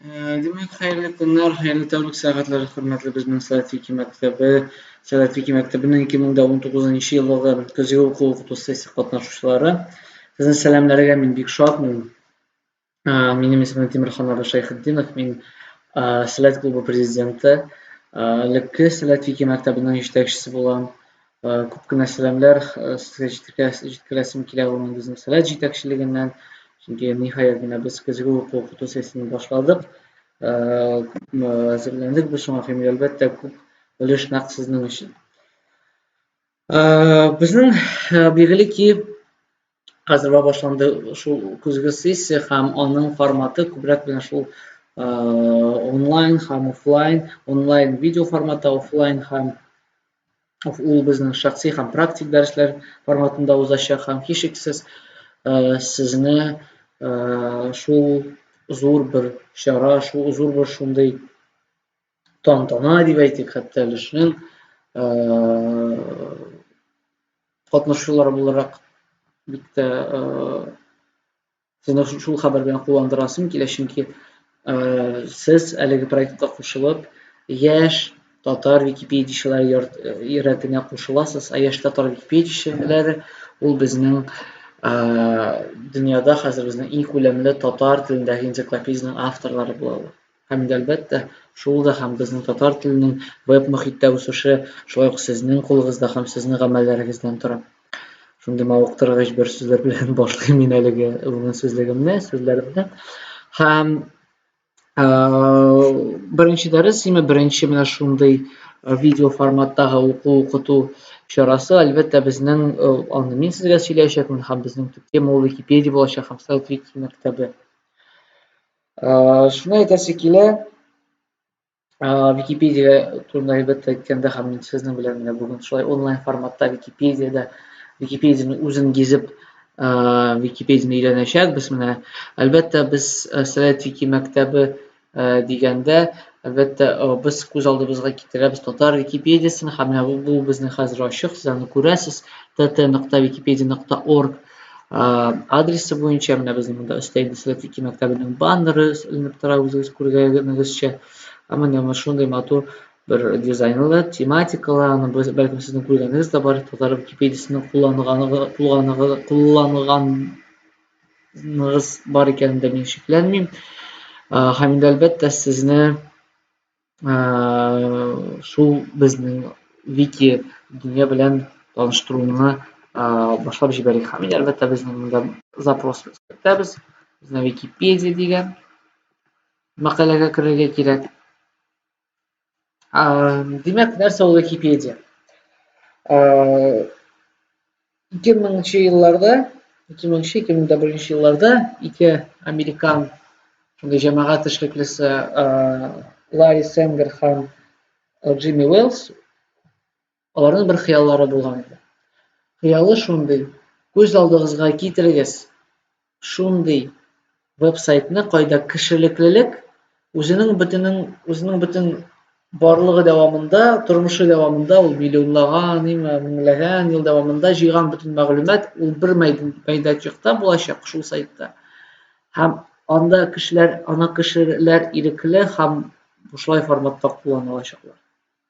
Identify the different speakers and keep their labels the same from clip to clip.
Speaker 1: Димәк, хәерле көннәр, хәерле тәүлек сәгатьләре, хөрмәтле безнең Сәләт Вики мәктәбе, Сәләт Вики мәктәбенең 2019 елгы көзге уку укыту сессия катнашучылары. Сезне сәламләргә мин бик шатмын. Минем исемем Тимерхан абый Шәйхетдинов, мин Сәләт клубы президенты, элекке Сәләт Вики мәктәбенең җитәкчесе булам. Күп кенә сәламләр сезгә җиткерәсем килә гомумән безнең Сәләт җитәкчелегеннән. Чөнки, ниһаять, менә без көзге уку укыту сессиясен башладык. Күпме әзерләндек без шуңа һәм, әлбәттә, күп өлеш нәкъ сезнең өчен. Безнең билгеле ки, хәзер башланды шул көзге сессия һәм аның форматы күбрәк менә шул онлайн һәм офлайн, онлайн видео форматы, офлайн һәм ул безнең шәхси һәм практик дәресләр форматында узачак һәм һичшиксез сезне шул зур бер чара, шул зур бер шундый тантана дип әйтик, хәтта өлешнең катнашучылары буларак бик тә сезне шул хәбәр белән куандырасым килә, чөнки сез әлеге проектка кушылып, яшь татар википедиячеләре рәтенә кушыласыз, ә яшь татар википедиячеләре ул безнең дөньяда хәзер безнең иң күләмле татар телендәге энциклопедиянең авторлары булалар. Һәм инде, әлбәттә, шул да һәм безнең татар теленең веб-мохиттә үсеше шулай ук сезнең кулыгызда һәм сезнең гамәлләрегездән тора. Шундый мавыктыргыч бер сүзләр белән башлыйм мин әлеге бүген сүзлегемне, сүзләремне. Һәм беренче дәрес, имә беренче менә шундый видео форматтагы уку укыту чарасы, әлбәттә, безнең аны мин сезгә сөйләячәкмен һәм безнең төп тема ул Википедия булачак һәм Сәләт Вики мәктәбе. Шуны әйтәсе килә, Википедия турында әлбәттә әйткәндә һәм мин сезнең белән менә бүген шулай онлайн форматта Википедиядә Википедияне үзен гизеп Википедияне өйрәнәчәкбез. Менә әлбәттә без Сәләт Вики мәктәбе дигәндә, әлбәттә, без күз алдыбызга китерәбез татар Википедиясен һәм менә бу безнең хәзер ачык, сез аны күрәсез, tt.wikipedia.org адресы буенча менә безнең монда өстә инде Сәләт Вики мәктәбенең баннеры эленеп тора, үзегез күргәнегезчә. Ә менә шундый матур бер дизайнлы, тематикалы, аны без, бәлкем сезнең күргәнегез дә бар, татар Википедиясенең кулланылганыгыз бар икәнен дә мин шикләнмим. Һәм инде әлбәттә сезне шул безнең вики дөнья белән таныштыруны башлап җибәрик. Һәм инде әлбәттә безнең монда запрос кертәбез. Безнең Википедия дигән мәкаләгә керергә кирәк. Димәк, нәрсә ул Википедия? 2000 елларда, 2000-2001 елларда ике американ шундый җәмәгать эшлеклесе Ларри Сенгер һәм Джимми Уэллс аларның бер хыяллары булган иде. Хыялы шундый: күз алдыгызга китерегез, шундый веб-сайтны, кайда кешелеклелек үзенең бөтенең үзенең бөтен барлыгы дәвамында, тормышы дәвамында ул миллионлаган, име, меңләгән ел дәвамында җыйган бөтен мәгълүмат ул бер мәйданчыкта булачак шул сайтта. Һәм анда кешеләр, аны кешеләр ирекле һәм бушлай форматта куллана алачаклар.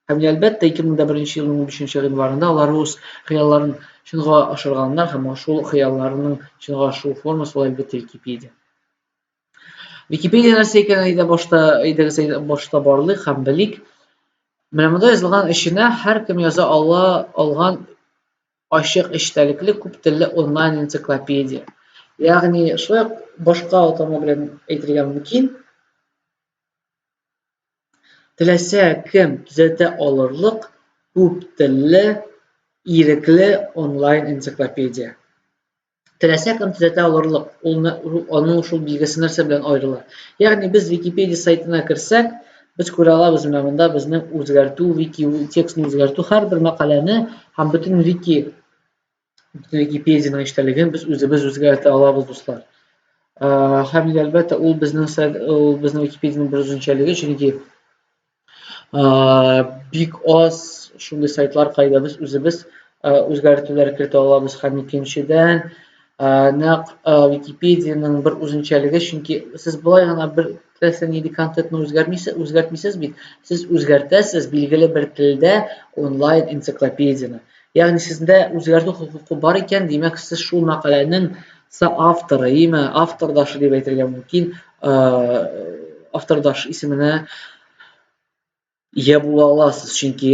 Speaker 1: Һәм, әлбәттә, 2001 елның 15 гыйнварында алар үз хыялларын чынга ашырганнар һәм шул хыялларының чынга ашу формасы ул, әлбәттә, Википедия. Википедия нәрсә икәнен әйдә башта, әйдәгез әйдә башта барлыйк һәм белик. Менә монда язылган эченә һәркем яза ала алган ачык эчтәлекле күп телле онлайн энциклопедия. Ягъни шулай ук башка атама белән әйтергә мөмкин. Теләсә кем төзәтә алырлык күп телле, ирекле онлайн-энциклопедия. Теләсә кем төзәтә алырлык, ул аның шул билгесе нәрсә белән аерыла? Ягъни без Википедия сайтына керсәк, без күрә алабыз менә монда безнең үзгәртү, вики текстны үзгәртү һәрбер мәкаләне һәм бөтен вики Википедияның эчтәлеген без үзебез үзгәртә алабыз, дуслар. Һәм инде, әлбәттә, ул безнең ул безнең Википедияның бер үзенчәлеге, чөнки бик аз шундый сайтлар, кайда без үзебез үзгәртүләр кертә алабыз. Һәм икенчедән, нәкъ Википедияның бер үзенчәлеге, чөнки сез болай гына бер теләсә нинди контентны үзгәрмисез, үзгәртмисез бит. Сез үзгәртәсез билгеле бер телдә онлайн энциклопедияне. Ягъни сездә үзгәртү хокукы бар икән, димәк, сез шул мәкаләнең соавторы, яме автордашы дип әйтергә мөмкин, автордаш исеменә ия була аласыз. Чөнки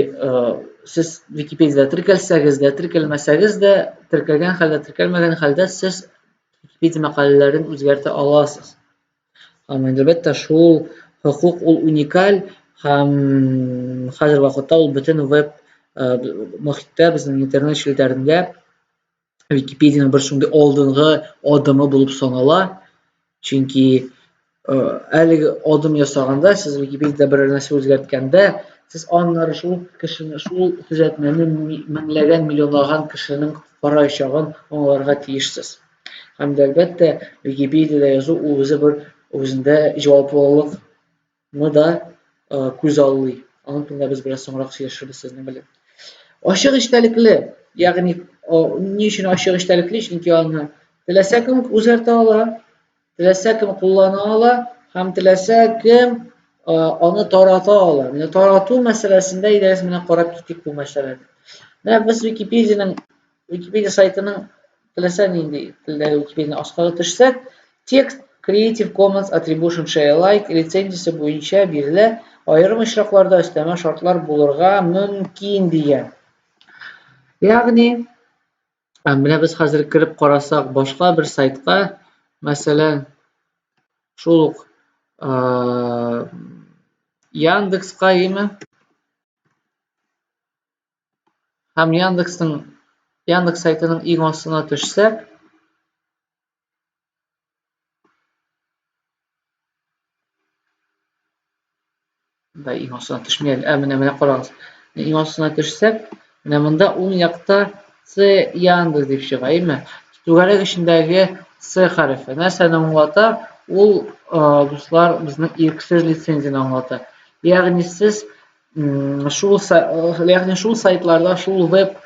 Speaker 1: сез Википедиядә теркәлсәгез дә, теркәлмәсәгез дә, теркәлгән хәлдә, теркәлмәгән хәлдә сез Википедия мәкаләләрен үзгәртә аласыз. Һәм әлбәттә, шул хокук ул уникаль һәм хәзер вакытта ул бөтен веб мохиттә, безнең интернет челтәрендә Википедиянең бер шундый алдынгы адымы булып санала. Чөнки әлеге адым ясаганда, сез Википедиядә берәр нәрсә үзгәрткәндә, сез аннары шул кешене, шул төзәтмәне меңләгән, миллионлаган кешенең караячагын аңларга тиешсез. Һәм дә, әлбәттә, Википедиядә язу ул үзе бер үзендә җаваплылыкны да күзаллый. Аның турында без бераз соңрак сөйләшербез сезнең белән. Ачык эчтәлекле, ягъни ни өчен ачык эчтәлекле? Чөнки аны теләсә кем үзгәртә ала, теләсә кем куллана ала һәм теләсә кем аны тарата ала. Менә тарату мәсьәләсендә әйдәгез менә карап китик бу мәсьәләне. Менә без Википедиянең Википедия сайтының теләсә нинди телдәге Википедияне аска төшсәк, текст Creative Commons Attribution Share Alike лицензиясе буенча бирелә, аерым очракларда өстәмә шартлар булырга мөмкин дигән. Ягъни, менә без хәзер кереп карасак башка бер сайтка, мәсәлән, шул ук Яндекска име? Һәм Яндексның Яндекс сайтының иң астына төшсәк, да иң астына төшми әле. Ә менә менә карагыз. Иң астына төшсәк, менә монда уң якта C Яндекс дип чыга, әйме? Түгәрәк эчендәге C хәрефе нәрсәне аңлата? Ул, дуслар, безнең ирексез лицензияне аңлата. Ягъни сез шул ягъни шул сайтларда, шул веб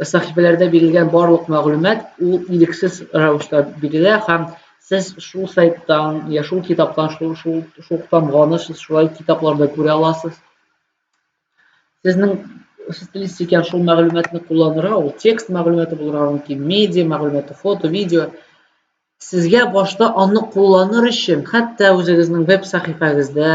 Speaker 1: сәхифәләрдә бирелгән барлык мәгълүмат ул ирексез рәвештә бирелә һәм сез шул сайттан я шул китаптан шул шул шул тамганы сез шулай китапларда күрә аласыз. Сезнең сез телисез икән шул мәгълүматны кулланырга, ул текст мәгълүматы булырга мөмкин, медиа мәгълүматы, фото, видео. Сезгә башта аны кулланыр өчен, хәтта үзегезнең веб сәхифәгездә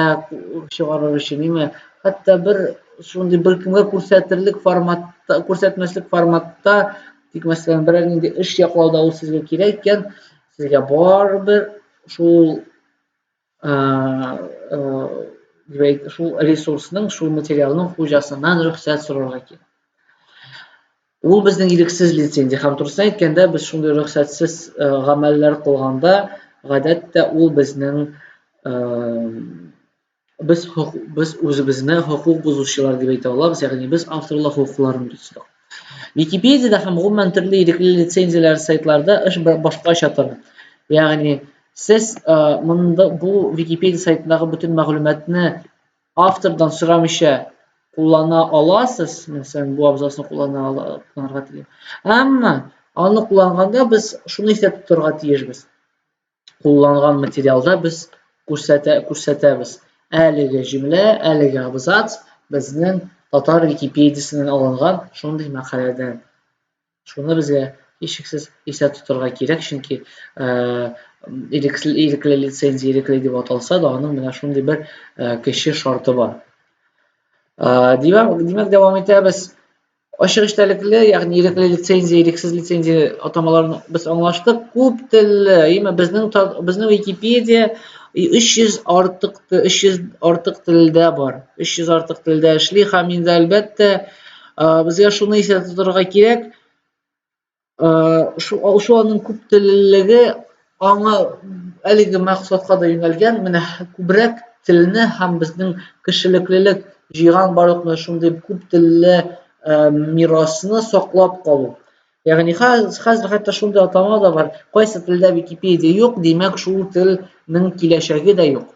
Speaker 1: чыгарыр өчен, име, хәтта бер шундый беркемгә күрсәтерлек форматта, күрсәтмәслек форматта, тик мәсәлән, берәр нинди эш яклауда ул сезгә кирәк икән, сезгә барыбер шул шул ресурсның, шул материалның хуҗасыннан рөхсәт сорарга кирәк. Ул безнең ирексез лицензия һәм турысын әйткәндә, без шундый рөхсәтсез гамәлләр кылганда, гадәттә ул безнең без без үзебезне хокук бозучылар дип әйтә алабыз, ягъни без авторлык хокукларын боздык. Википедиядә һәм гомумән төрле ирекле лицензияләр сайтларда эш башкача тора. Ягъни сез монда бу Википедия сайтындагы бөтен мәгълүматны автордан сорамыйча куллана аласыз, мәсәлән, бу абзацны куллана ала, кулланырга телим. Әмма аны кулланганда без шуны истә тотарга тиешбез. Кулланган материалда без күрсәтә, күрсәтәбез. Әлеге җөмлә, әлеге абзац безнең татар Википедиясеннән алынган шундый мәкаләдән. Шуны безгә һичшиксез истә тотарга кирәк, чөнки ирекле, ирекле лицензия ирекле дип аталса да, аның менә шундый бер кече шарты бар. Димәк, димәк, дәвам итәбез. Ачык эчтәлекле, ягъни ирекле лицензия, ирексез лицензия атамаларын без аңлаштык. Күп телле, әйме, безнең безнең Википедия 300 артык 300 артык телдә бар. 300 артык телдә эшли һәм инде әлбәттә Безгә шуны истә тотарга кирәк, шул, шул аның күп теллелеге аңа әлеге максатка да юнәлгән, менә күбрәк телне һәм безнең кешелеклелек җыйган барлык менә шундый күп телле мирасны саклап калу. Ягъни хәзер хәтта шундый атама да бар, кайсы телдә Википедия юк, димәк, шул телнең киләчәге дә юк.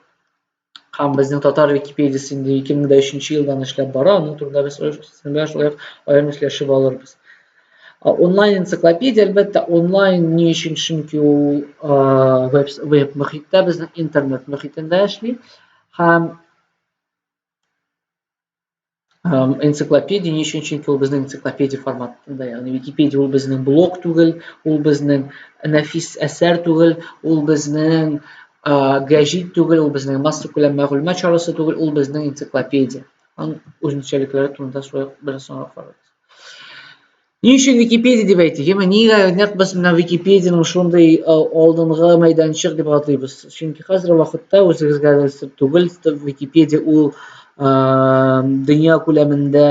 Speaker 1: Һәм безнең татар Википедиясе инде 2003 елдан эшләп бара, аның турында без сезнең белән шулай ук аерым сөйләшеп алырбыз. Онлайн энциклопедия, әлбәттә, онлайн ни өчен? Чөнки ул веб, веб мөхиттә, безнең интернет мөхитендә эшли. Һәм энциклопедия ни өчен? Чөнки ул безнең энциклопедия форматында, ягъни Википедия ул безнең блог түгел, ул безнең нәфис әсәр түгел, ул безнең гәҗит түгел, ул безнең массакүләм мәгълүмат чарасы түгел, ул безнең энциклопедия. Аның үзенчәлекләре турында шулай ук бераз соңрак карарбыз. Ни өчен Википедия дип әйтик? Яме нигә нәкъ без менә Википедияның шундый алдынгы мәйданчык дип атыйбыз? Чөнки хәзерге вакытта үзегезгә дә сер түгел, Википедия ул дөнья күләмендә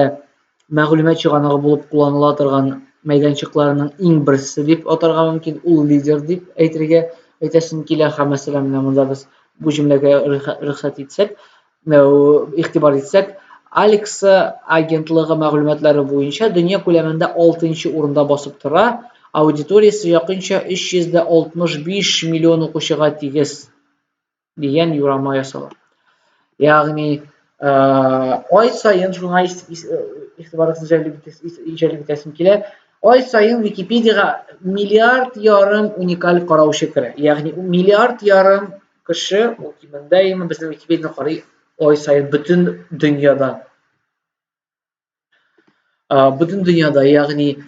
Speaker 1: мәгълүмат чыганагы булып кулланыла торган мәйданчыкларның иң берсе дип атарга мөмкин. Ул лидер дип әйтергә әйтәсем килә. Һәм мәсәлән, менә монда без бу җөмләгә рөхсәт итсәк, игътибар итсәк, Алекса агентлыгы мәгълүматлары буенча дөнья күләмендә 6 урында басып тора, аудиториясе якынча 365 миллион укучыга тигез дигән юрама ясала. Ягъни, ай саен шуңа игътибарыгызны җәлеп итәсем килә. Ай саен Википедиягә миллиард ярым уникаль караучы керә. Ягъни, миллиард ярым кеше, ул кимендә именно безнең Википедияне карый ай саен бөтен дөньяда. Бөтен дөньяда, ягъни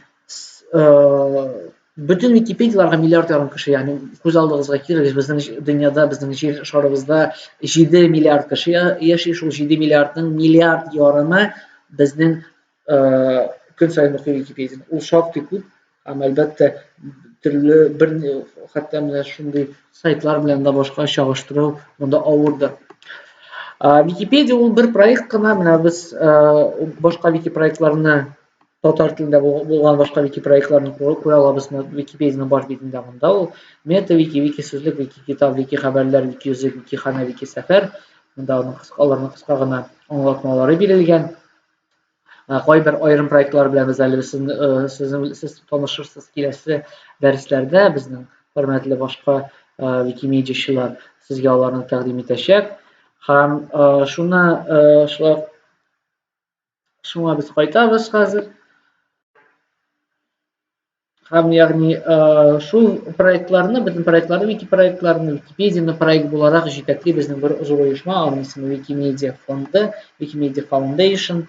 Speaker 1: бөтен Википедияләргә миллиард ярым кеше, ягъни күз алдыгызга китерегез, безнең дөньяда, безнең җир шарыбызда 7 миллиард кеше яши, шул 7 миллиардның миллиард ярымы безнең көн саен укый Википедияне. Ул шактый күп һәм, әлбәттә, төрле бер хәтта менә шундый сайтлар белән дә башка чагыштыру монда авырдыр. Википедия ул бер проект кына, менә без башка вики проектларны татар телендә булган башка вики проектларны күрә алабыз Википедияның баш битендә монда ул мета вики, вики сүзлек, вики китап, вики хәбәрләр, вики өзек, вики хана, вики сәфәр. Монда аның кыска, аларның кыска гына аңлатмалары бирелгән. Кайбер аерым проектлар белән без әле сезнең сез танышырсыз киләсе дәресләрдә безнең хөрмәтле башка викимедиачылар сезгә аларны тәкъдим итәчәк. Һәм шуны шулай шуңа без кайтабыз хәзер. Һәм ягъни шул проектларны, бөтен проектларны, вики проектларны, Википедияне проект буларак җитәкли безнең бер зур оешма, аның исеме Викимедиа фонды, Викимедиа Foundation.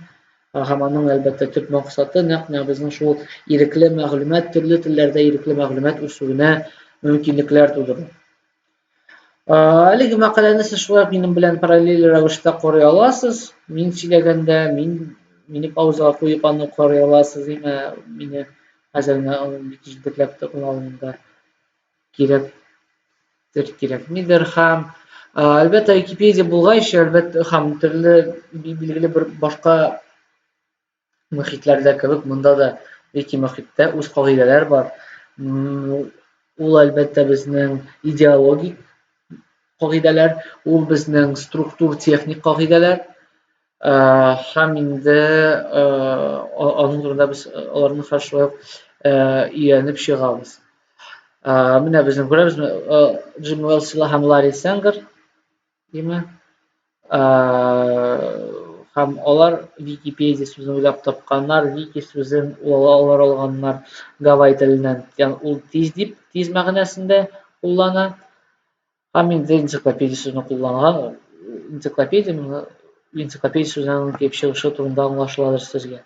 Speaker 1: Һәм аның, әлбәттә, төп максаты нәкъ менә безнең шул ирекле мәгълүмат, төрле телләрдә ирекле мәгълүмат үсүенә мөмкинлекләр тудыру. Әлеге мәкаләне сез шулай ук минем белән параллель рәвештә карый аласыз. Мин сөйләгәндә, мин мине паузага куеп аны карый аласыз, име мине хәзер генә бик җентекләп тә куймавым да кирәктер, кирәкмидер. Һәм әлбәттә, Википедия булгач, әлбәттә, һәм төрле билгеле бер башка мөхитләрдә кебек, монда да вики мөхиттә үз кагыйдәләр бар. Ул, әлбәттә, безнең идеологик кагыйдәләр, ул безнең структур техник кагыйдәләр. Һәм инде аның турында без аларны хәзер шулай ук өйрәнеп чыгабыз. Менә безнең күрәбез, Джим Уэллс һәм Ларри Сенгер, димә. Һәм алар Википедия сүзен уйлап тапканнар, вики сүзен алар алганнар Гавай теленнән. Ягъни ул тиз дип, тиз мәгънәсендә куллана. Һәм инде энциклопедия сүзен кулланган. Энциклопедия моны энциклопедия сүзенең килеп чыгышы турында аңлашыладыр сезгә.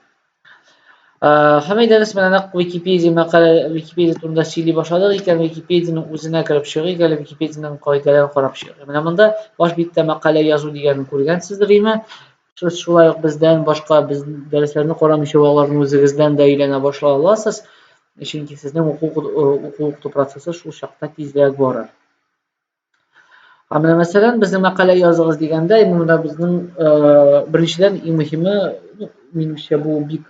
Speaker 1: Һәм әйдәгез, менә нәкъ Википедия мәкалә, Википедия турында сөйли башладык икән, Википедияның үзенә кереп чыгыйк әле, Википедияның кагыйдәләрен карап чыгыйк. Менә монда баш биттә мәкалә язу дигәнен күргәнсездер, име? Сез шулай ук бездән башка без дәресләрне карамыйча аларны үзегездән дә өйрәнә башлый аласыз. Чөнки сезнең уку уку укыту процессы шул чакта тизрәк барыр. Ә менә мәсәлән, безнең мәкалә языгыз дигәндә, монда безнең беренчедән иң мөһиме, ну, минемчә, бу бик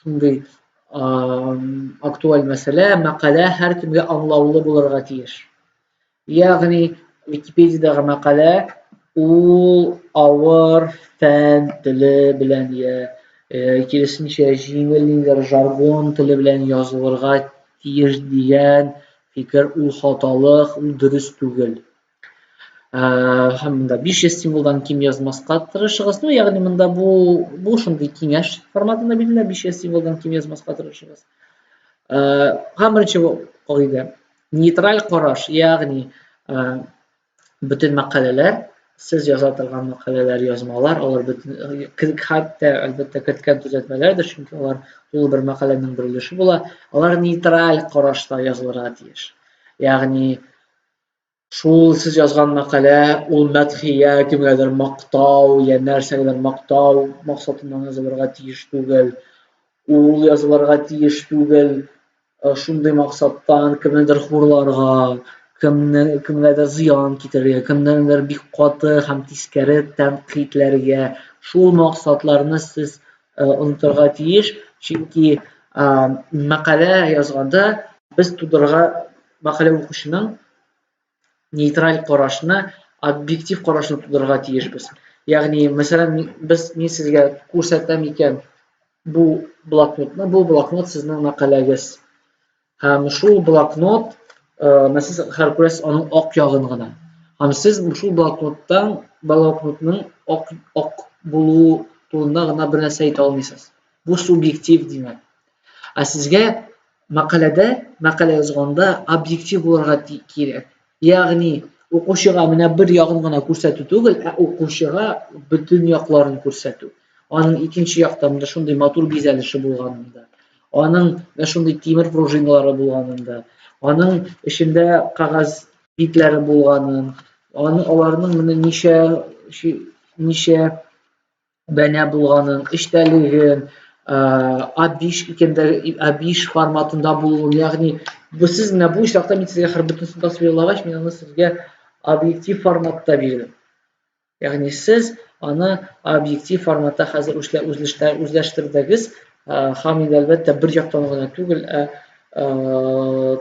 Speaker 1: шундый актуаль мәсьәлә, мәкалә һәркемгә аңлаулы булырга тиеш. Ягъни Википедиядәге мәкалә ул авыр фән теле белән я киресенчә җиңел ниндидер жаргон теле белән язылырга тиеш дигән фикер ул хаталык, ул дөрес түгел. Һәм монда 500 символдан ким язмаска тырышыгыз. Ну, ягъни монда бу шундый киңәш форматында бирелә, 500 символдан ким язмаска тырышыгыз. Һәм беренче кагыйдә. Нейтраль караш, ягъни Бөтен мәкаләләр, сез яза торган мәкаләләр, язмалар, алар бөтен, хәтта, әлбәттә, керткән төзәтмәләр дә, чөнки алар тулы бер мәкаләнең бер өлеше була, алар нейтраль карашта язылырга тиеш. Ягъни шул сез язган мәкалә ул мәдхия, кемгәдер мактау, я нәрсәгәдер мактау максатыннан язылырга тиеш түгел. Ул язылырга тиеш түгел шундый максаттан кемнедер хурларга, кемне кемгәдер зыян китерергә, кемнедер бик каты һәм тискәре тәнкыйтьләргә. Шул максатларны сез онытырга тиеш, чөнки мәкалә язганда без тудырырга мәкалә укучының нейтраль карашны, объектив карашны тудырырга тиешбез. Ягъни, мәсәлән, без мин сезгә күрсәтәм икән бу блокнотны, бу блокнот сезнең мәкаләгез. Һәм шул блокнот, сез хәзер күрәсез аның ак ягын гына. Һәм сез шул блокноттан, блокнотның ак, ак булуы турында гына бер нәрсә әйтә алмыйсыз. Бу субъектив, димәк. Ә сезгә мәкаләдә, мәкалә язганда объектив булырга кирәк. Ягъни укучыга менә бер ягын гына күрсәтү түгел, ә укучыга бөтен якларын күрсәтү. Аның икенче якта менә шундый матур бизәлеше булганын да, аның менә шундый тимер пружиналары булганын да, аның эчендә кәгазь битләре булганын, аның аларның менә ничә ничә данә булганын, эчтәлеген, А5 икәндә А5 форматында булуын, ягъни бу сез менә бу очракта мин сезгә хәзер бөтенесен тасвирлагач, мин аны сезгә объектив форматта бирдем. Ягъни сез аны объектив форматта хәзер үзләштердегез һәм инде әлбәттә бер яктан гына түгел, ә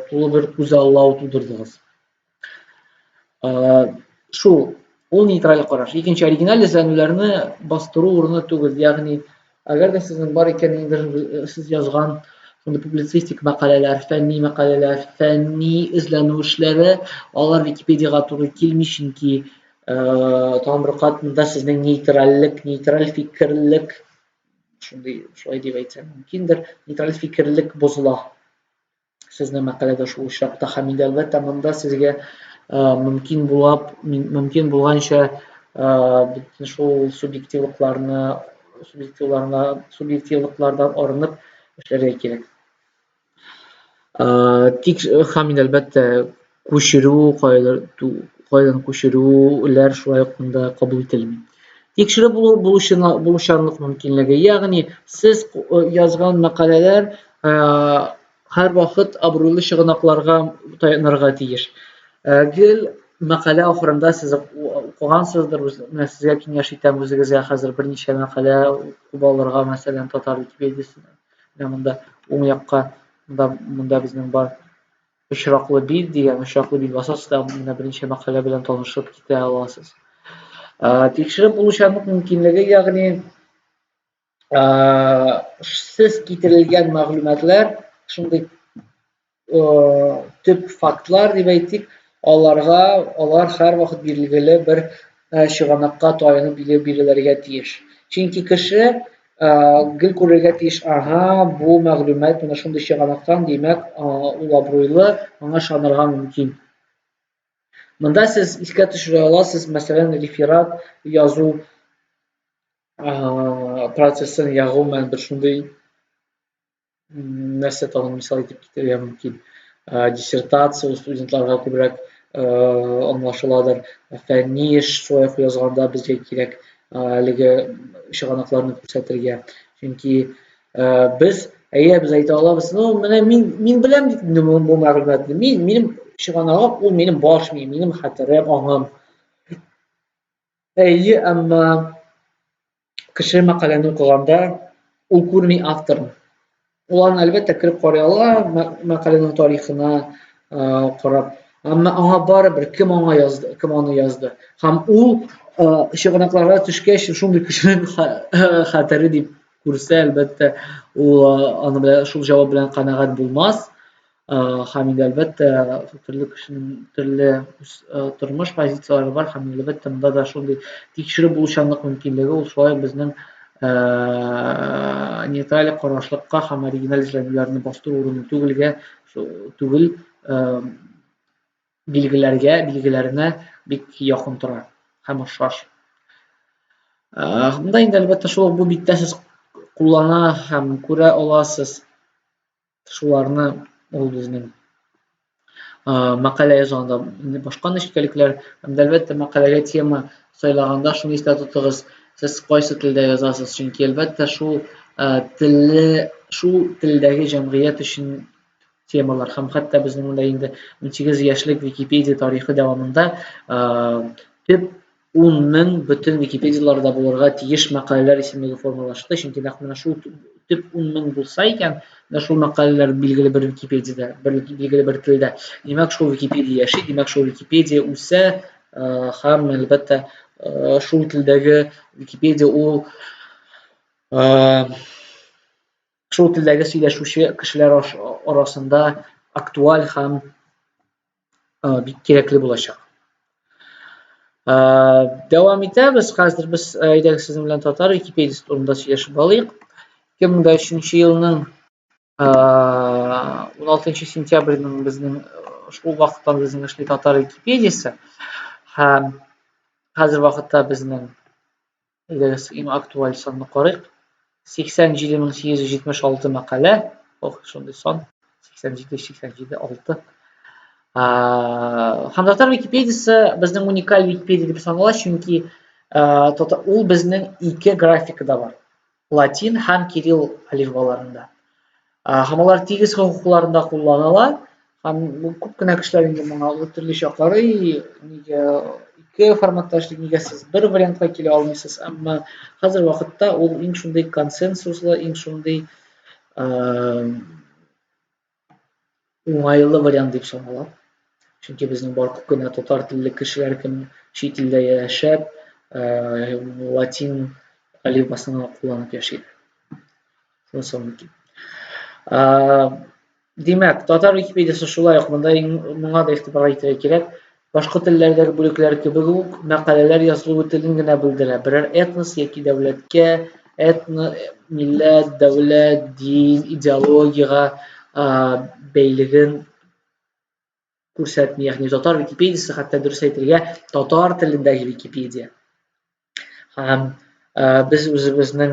Speaker 1: тулы бер күзаллау тудырдыгыз. Шул, ул нейтраль караш. Икенче, оригиналь эзләнүләрне бастыру урыны түгел. Ягъни, әгәр дә сезнең бар икән, инде сез язган шундый публицистик мәкаләләр, фәнни мәкаләләр, фәнни эзләнү эшләре, алар Википедиягә туры килми, чөнки тагын бер кат монда сезнең нейтральлек, нейтраль фикерлек, шундый, шулай дип әйтсәм мөмкиндер, нейтраль фикерлек бозыла. Сезнең мәкаләдә шул очракта һәм инде әлбәттә монда сезгә мөмкин булап мөмкин булганча бөтен шул субъективлыкларны субъективларына субъективлыклардан арынып эшләргә кирәк. Тик һәм инде әлбәттә күчерү кайдыр кайдан күчерүләр шулай ук монда кабул ителми. Тикшереп булу булучанлык мөмкинлеге, ягъни сез язган мәкаләләр һәрвакыт абруйлы чыганакларга таянырга тиеш. Гел мәкалә ахырында сез укыгансыздыр, менә сезгә киңәш итәм үзегезгә хәзер берничә мәкалә укып алырга, мәсәлән, татар Википедиясеннән. Менә монда уң якка, монда, монда безнең бар очраклы бит дигән, очраклы бит басасыз да, менә берничә мәкалә белән танышып китә аласыз. Тикшереп булучанлык мөмкинлеге, ягъни сез китерелгән мәгълүматлар шундый төп фактлар дип әйтик, аларга алар һәрвакыт билгеле бер чыганакка таянып бирелергә тиеш. Чөнки кеше гел күрергә тиеш, ага, бу мәгълүмат менә шундый чыганактан, димәк, ул абруйлы, аңа ышанырга мөмкин. Монда сез искә төшерә аласыз, мәсәлән, реферат язу процессын, я гомумән бер шундый нәрсә тагын мисал итеп китерергә мөмкин. Диссертация ул студентларга күбрәк аңлашыладыр. Фәнни эш шулай ук язганда безгә кирәк әлеге чыганакларны күрсәтергә. Чөнки без әйе, без әйтә алабыз, ну, менә мин беләм бит инде бу мәгълүматны. Мин минем чыганагым ул минем баш мием, минем хәтерем, аңым. Әйе, әмма кеше мәкаләне укыганда ул күрми авторын. Ул аны әлбәттә кереп карый ала, мәкаләнең тарихына карап. Әмма аңа барыбер кем аңа язды, кем аны язды. Һәм ул чыганакларга төшкәч, шундый кешенең хәтере дип күрсә, әлбәттә, ул аны белән шул җавап белән канәгать булмас. Һәм инде әлбәттә төрле кешенең төрле тормыш позицияләре бар һәм әлбәттә монда да шундый тикшереп булучанлык мөмкинлеге ул шулай безнең нейтраль карашлыкка һәм оригиналь эзләнүләрне бастыру урыны түгелгә түгел. билгеләргә, билгеләренә бик якын тора һәм охшаш. Монда инде, әлбәттә, шул ук бу биттә сез куллана һәм күрә аласыз шуларны, ул безнең мәкалә язганда инде башка нечкәлекләр һәм дә, әлбәттә, мәкаләгә тема сайлаганда шуны истә тотыгыз: сез кайсы телдә язасыз, чөнки, әлбәттә, шул телле, шул телдәге җәмгыять өчен темалар. Һәм хәтта безнең монда инде 18 яшьлек Википедия тарихы дәвамында төп 10 мең бөтен Википедияләрдә булырга тиеш мәкаләләр исемлеге формалашты, чөнки нәкъ менә шул төп 10 мең булса икән, менә шул мәкаләләр билгеле бер Википедиядә, бер билгеле бер телдә, димәк, шул Википедия яши, димәк, шул Википедия үсә, һәм, әлбәттә, шул телдәге Википедия ул шул телдәге сөйләшүче кешеләр арасында актуаль һәм бик кирәкле булачак. Дәвам итәбез. Хәзер без, әйдәгез, сезнең белән татар Википедиясе турында сөйләшеп алыйк. 2003 елның 16 сентябрьнең безнең шул вакыттан безнең эшли татар Википедиясе. Һәм хәзер вакытта безнең, әйдәгез, иң актуаль санны карыйк. 87 876 мәкалә. Ох, шундый сан. 87, 87, 6. Һәм татар Википедиясе безнең уникаль Википедия дип санала, чөнки ул безнең ике графикада бар. Латин һәм кирилл әлифбаларында. Һәм алар тигез хокукларында кулланыла. Һәм күп кенә кешеләр инде моңа төрлечә карый, нигә ике форматта эшли, нигә сез бер вариантка килә алмыйсыз. Әмма хәзер вакытта ул иң шундый консенсуслы, иң шундый уңайлы вариант дип санала. Чөнки безнең бар күп кенә татар телле кешеләр, кем чит илдә яшәп, латин әлифбасын гына кулланып яши. Шунысы мөмкин. Димәк, татар Википедиясе шулай ук монда моңа да игътибар итәргә кирәк. Башка телләрдәге бүлекләр кебек үк мәкаләләр язылуы телен генә белдерә. Берәр этнос яки дәүләткә, этно, милләт, дәүләт, дин, идеологиягә бәйлеген күрсәтми. Ягъни татар Википедиясе, хәтта дөрес әйтергә, татар телендәге Википедия. Һәм без үзебезнең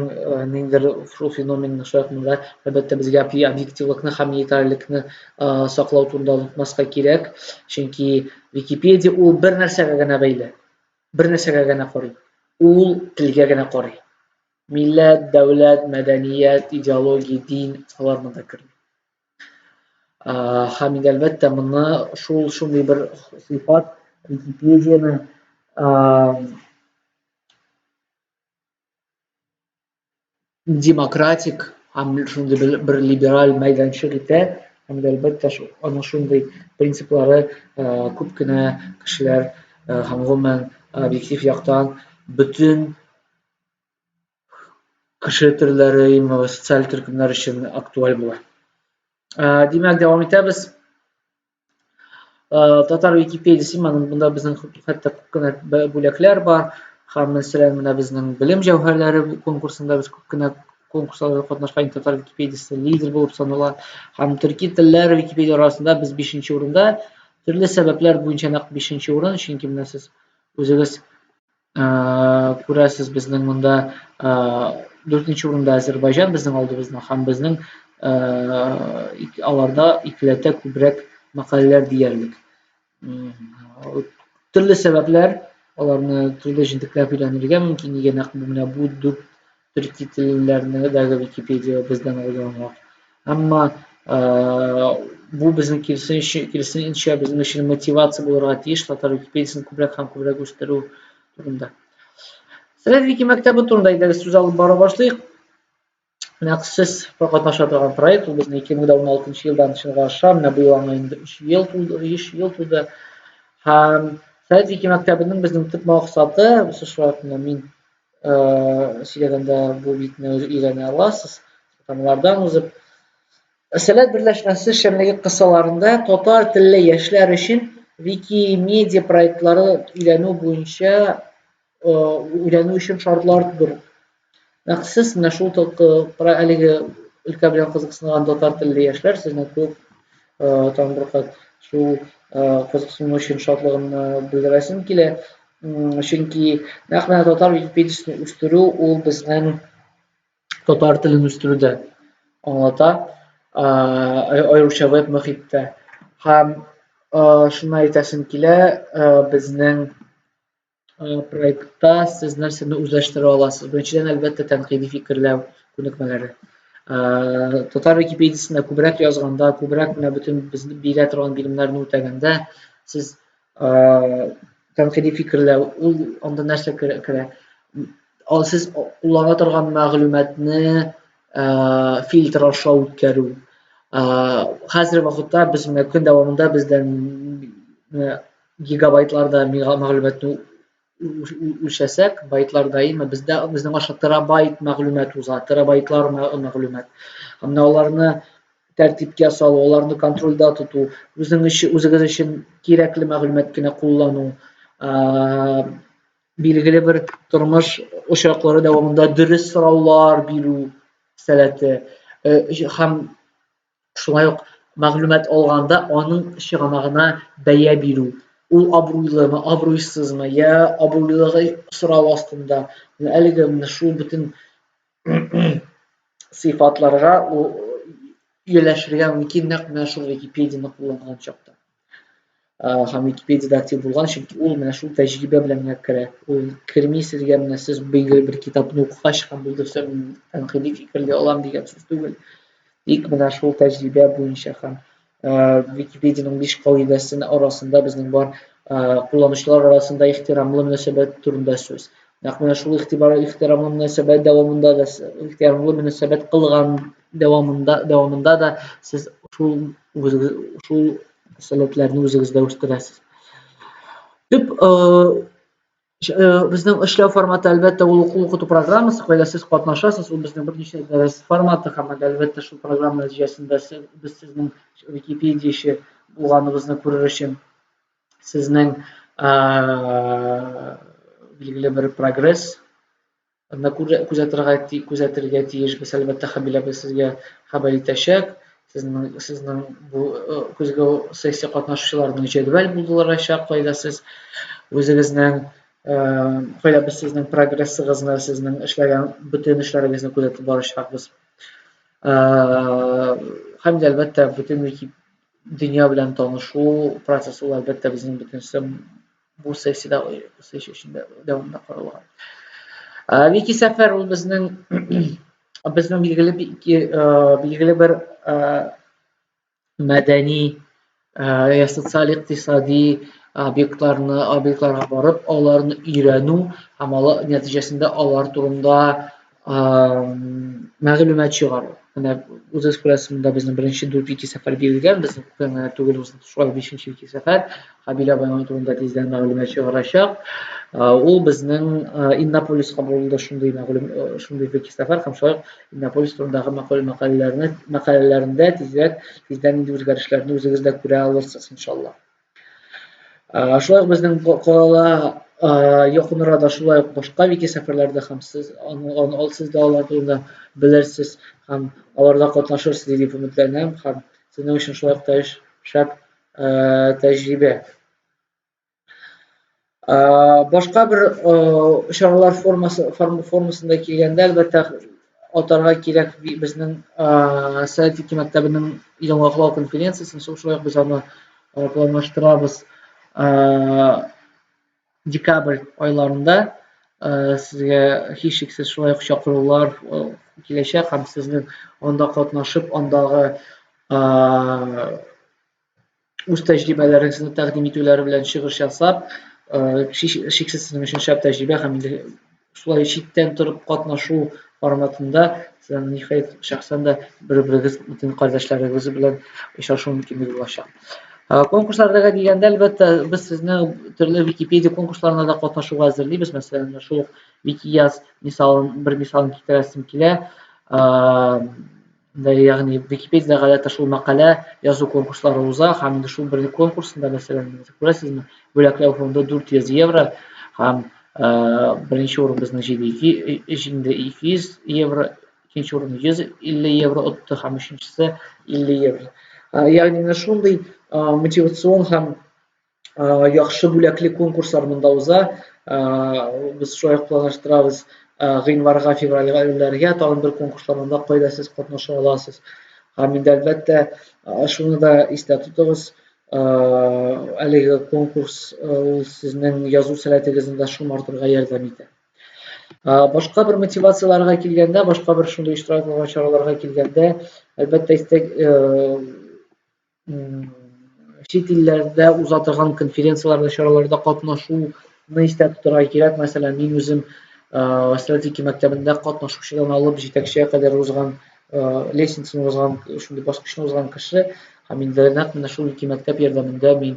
Speaker 1: ниндидер шул феноменны шулай ук монда, әлбәттә, безгә объективлыкны һәм нейтральлекне саклау турында онытмаска кирәк, чөнки Википедия ул бер нәрсәгә генә бәйле, бер нәрсәгә генә карый, ул телгә генә карый. Милләт, дәүләт, мәдәният, идеология, дин алар монда керми. Һәм инде, әлбәттә, моны шул шундый бер сыйфат Википедияне демократик һәм шундый бер либераль мәйданчык итә. Һәм дә, әлбәттә, аның шундый принциплары күп кенә кешеләр һәм гомумән объектив яктан бөтен кеше төрләре, социаль төркемнәр өчен актуаль була. Димәк, дәвам итәбез. Татар Википедиясе, монда безнең хәтта күп кенә бүләкләр бар. Һәм, мәсәлән, менә безнең белем җәүһәрләре конкурсында без күп кенә конкурсларда катнашкан татар Википедиясе лидер булып санала. Һәм төрки телләр Википедия арасында без 5 урында. Төрле сәбәпләр буенча нәкъ 5 урын, чөнки менә сез үзегез күрәсез, безнең монда 4 урында Азербайҗан безнең алдыбызда һәм безнең аларда икеләтә күбрәк мәкаләләр диярлек. Төрле сәбәпләр, аларны төрле җентекләп өйрәнергә мөмкин, нигә нәкъ менә бу дүрт төрки телләрдәге Википедия бездән алданрак. Әмма бу безнең киресенчә, безнең өчен мотивация булырга тиеш татар Википедиясен күбрәк һәм күбрәк үстерү турында. Сәләт Вики мәктәбе турында, әйдәгез, сүз алып бара башлыйк. Нәкъ сез катнаша торган проект, ул безнең 2016 елдан чынга аша, менә быел аңа инде 3 ел тулды, 3 ел тулды. Һәм Сәләт Вики мәктәбенең безнең төп максаты, шулай ук мин сөйләгәндә бу битне өйрәнә аласыз, тамлардан узып. Сәләт берләшмәсе эшчәнлеге кысаларында татар телле яшьләр өчен Викимедиа проектлары өйрәнү буенча өйрәнү өчен шартлар тудыру. Нәкъ сез менә шул әлеге өлкә белән кызыксынган татар телле яшьләр, сезнең күп тагын бер кат Шул кызыксыну өчен шатлыгымны белдерәсем килә. Чөнки нәкъ менә татар Википедиясен үстерү ул безнең татар телен үстерүдә аңлата, аеруча веб мөхиттә. Һәм шуны әйтәсем килә, безнең проектта сез нәрсәне үзләштерә аласыз? Беренчедән, әлбәттә, тәнкыйди фикерләү күнекмәләре. Татар Википедиясендә күбрәк язганда, күбрәк менә бөтен без бирә торган биремнәрне үтәгәндә, сез тәнкыйди фикерләү, ул анда нәрсә керә? Сез куллана торган мәгълүматны фильтр аша үткәрү. Хәзерге вакытта без менә көн дәвамында бездән гигабайтларда мәгълүматны үлчәсәк, байтлар даими бездә безнең аша терабайт мәгълүмат уза, терабайтлар мәгълүмат. Һәм менә аларны тәртипкә салу, аларны контрольдә тоту, үзең өчен, үзегез өчен кирәкле мәгълүмат кенә куллану, билгеле бер тормыш очраклары дәвамында дөрес сораулар бирү сәләте һәм шулай ук мәгълүмат алганда аның чыганагына бәя бирү. Ул абруйлымы, абруйсызмы, я абруйлылыгы сорау астында. Менә әлеге менә шул бөтен сыйфатларга ул ияләшергә мөмкин нәкъ менә шул Википедияне кулланган чакта. Һәм Википедиядә актив булган, чөнки ул менә шул тәҗрибә белән генә керә. Ул керми сезгә менә сез билгеле бер китапны укыгач һәм булды, все, мин тәнкыйди фикерли алам дигән сүз түгел. Тик менә шул тәҗрибә буенча һәм Википедиянең биш кагыйдәсе арасында безнең бар кулланучылар арасында ихтирамлы мөнәсәбәт турында сүз. Нәкъ менә шул игътибар ихтирамлы мөнәсәбәт дәвамында да ихтирамлы мөнәсәбәт кылган дәвамында да сез шул үзегез шул сәләтләрне үзегездә үстерәсез. Төп безнең эшләү форматы, әлбәттә, ул уку укыту программасы, кайда сез катнашасыз, ул безнең берничә дәрес форматы һәм әлбәттә шул программа нәтиҗәсендә без сезнең Википедияче булганыгызны күрер өчен сезнең билгеле бер прогресс күзәтергә күзәтергә тиешбез. Әлбәттә, Хәбилә сезгә хәбәр итәчәк. Сезнең бу көзге сессия катнашучыларының җәдвәл булдырачак, кайда сез үзегезнең кайда без сезнең прогрессыгызны, сезнең эшләгән бөтен эшләрегезне күзәтеп барачакбыз. Һәм дә әлбәттә бөтен дөнья белән танышу процессы ул әлбәттә безнең бөтенесе бу сессиядә сессия эчендә дәвамында каралган. Вики сәфәр ул безнең билгеле билгеле бер мәдәни я социаль икътисади объектларны объектларга барып аларны өйрәнү һәм алар нәтиҗәсендә алар турында мәгълүмат чыгару. Менә үзегез күрәсез, монда безнең беренче дүрт вики сәфәр бирелгән, безнең күптән генә түгел, шулай бишенче вики сәфәр. Хәбил абый аның турында тиздән мәгълүмат чыгарачак. Ул безнең Иннополиска булды шундый мәгълүм шундый вики сәфәр һәм шулай ук Иннополис турындагы мәкаләләрне мәкаләләрендә тизрәк тиздән инде үзгәрешләрне үзегез дә күрә алырсыз, иншалла. Шулай ук безнең калала якын арада шулай ук башка вики сәфәрләрдә һәм сез аны сез дә алар турында белерсез һәм аларда катнашырсыз дип өметләнәм һәм сезнең өчен шулай ук шәп тәҗрибә. Башка бер чаралар формасы формасында килгәндә, әлбәттә, атарга кирәк безнең Сәләт вики мәктәбенең йомгаклау конференциясен, шулай ук без аны планлаштырабыз декабрь айларында. Сезгә һичшиксез шулай ук чакырулар киләчәк һәм сезнең анда катнашып, андагы үз тәҗрибәләрегезне тәкъдим итүләре белән чыгыш ясап, шиксез сезнең өчен шәп тәҗрибә һәм инде шулай читтән торып катнашу форматында сез ниһаять шәхсән дә бер-берегез бөтен кардәшләрегез белән очрашу мөмкинлеге булачак. Конкурсларга дигәндә, әлбәттә, без сезне төрле Википедия конкурсларына да катнашуга әзерлибез. Мәсәлән, шул ук Викияз мисалын, бер мисалын китерәсем килә. Ягъни Википедиядә гадәттә шул мәкалә язу конкурслары уза һәм инде шул бер конкурсында, мәсәлән, күрәсезме, бүләкләү фонды 400 евро һәм беренче урын безнең җиңде 200 евро, икенче урын 150 евро отты һәм өченчесе 50 евро. Ягъни менә шундый мотивацион һәм яхшы бүләкле конкурслар монда уза. Без шулай ук планлаштырабыз гыйнварга, февральгә тагын бер конкурслар монда, кайда сез катнаша аласыз. Һәм инде, әлбәттә, шуны да истә тотыгыз, әлеге конкурс ул сезнең язу сәләтегезне дә шомартырга ярдәм итә. Башка бер мотивацияләргә килгәндә, башка бер шундый оештыра торган чараларга килгәндә, әлбәттә, истә чит илләрдә уза торган конференцияләрдә, чараларда катнашуны истә тотарга кирәк. Мәсәлән, мин үзем Сәләт мәктәбендә катнашучыдан алып җитәкчегә кадәр узган лестницаны узган, шундый баскычны узган кеше. Һәм инде нәкъ менә шул ике мәктәп ярдәмендә мин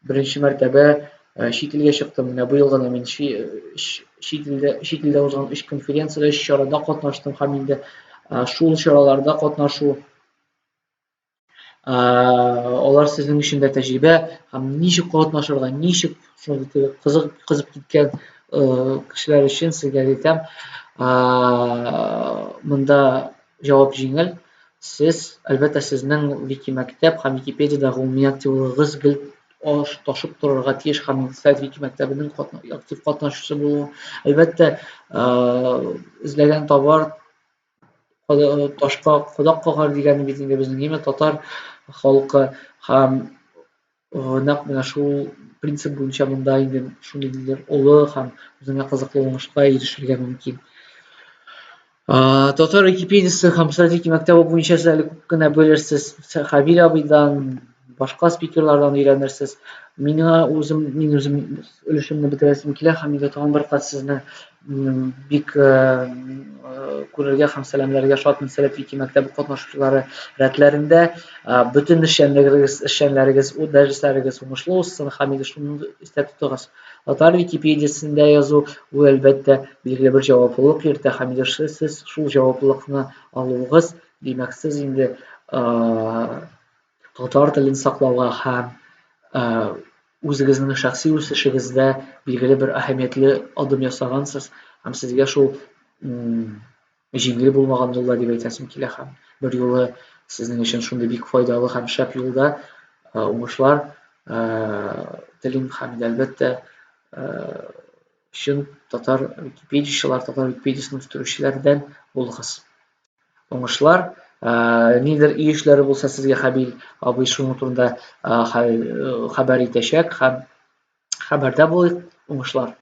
Speaker 1: беренче мәртәбә чит илгә чыктым. Менә быел гына мин чит илдә узган өч конференциядә, өч чарада катнаштым һәм инде шул чараларда катнашу, алар сезнең өчен дә тәҗрибә һәм ничек катнашырга, ничек шундый кызык кызып киткән кешеләр өчен сезгә әйтәм, монда җавап җиңел. Сез, әлбәттә, сезнең Вики мәктәп һәм Википедиядә гомуми активлыгыгыз гел ташып торырга тиеш һәм Сәләт Вики мәктәбенең актив катнашучысы булу. Әлбәттә, эзләгән табар, ташка кадак кагар дигән бит инде безнең әйме татар халкы, һәм нәкъ менә шул принцип буенча монда инде шундый олы һәм үзеңә кызыклы уңышка ирешергә мөмкин. Татар Википедиясе һәм Сәләт Вики мәктәбе буенча сез әле күп кенә белерсез. Хәбир абыйдан, башка спикерлардан өйрәнерсез. Миңа үзем, мин үзем өлешемне бетерәсем килә һәм инде тагын бер кат сезне бик күрергә һәм сәламләргә шатмын Сәләт Вики мәктәбе катнашучылары рәтләрендә. Бөтен эшчәнлегегез, дәресләрегез уңышлы узсын һәм инде шуны истә тотыгыз. Татар Википедиясендә язу ул, әлбәттә, билгеле бер җаваплылык йөртә һәм инде сез шул җаваплылыкны алуыгыз, димәк, сез инде татар телен саклауга һәм үзегезнең шәхси үсешегездә билгеле бер әһәмиятле адым ясагансыз һәм сезгә шул җиңел булмаган юлда дип әйтәсем килә һәм бер юлы сезнең өчен шундый бик файдалы һәм шәп юлда уңышлар телим һәм инде, әлбәттә, чын татар википедиячылар, татар Википедиясен үстерүчеләрдән булыгыз. Уңышлар! Нидер өй эшләре булса, сезгә Хәбил абый шуның турында хәбәр итәчәк һәм хәбәрдә булыйк. Уңышлар!